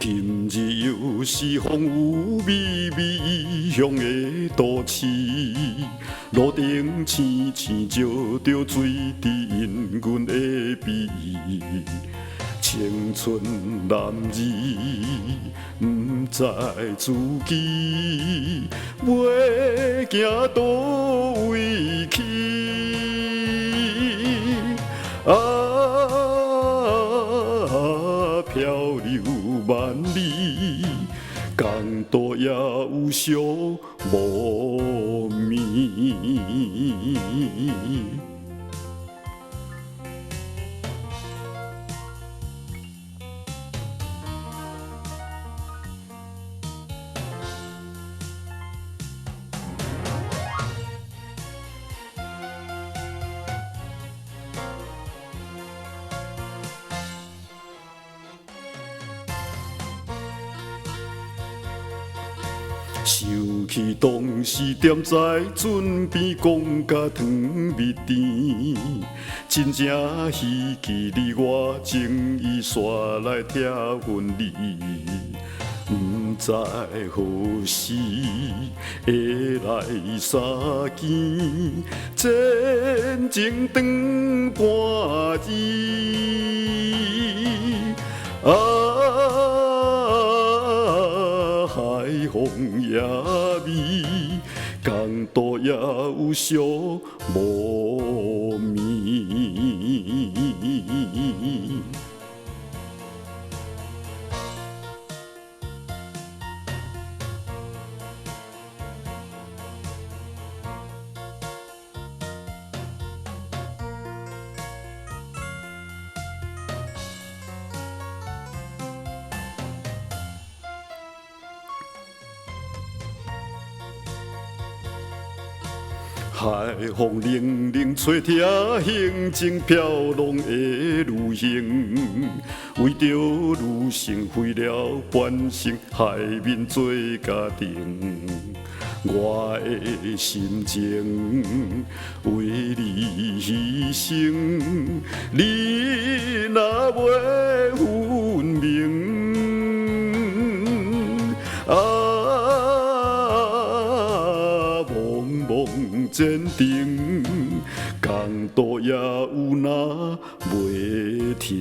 今日又是風雨微微異鄉的都市，路燈星星照著水滴氤氲的鼻。青春男兒毋知自己欲行佗位去。啊，漂流萬里，江途也有寂寞暝。想起當時踮在船邊講甲糖蜜甜，真正稀奇你我情意煞來拆分離，毋知何時會來相見，前情長伴兒。啊，海風也美，江途也有寂寞暝。海風冷冷吹疼行情飄浪的旅行，為著女性廢了半生，海面做家庭。我的心情為你犧牲，你若袂分明。啊，茫茫前程，江途也有若袂停。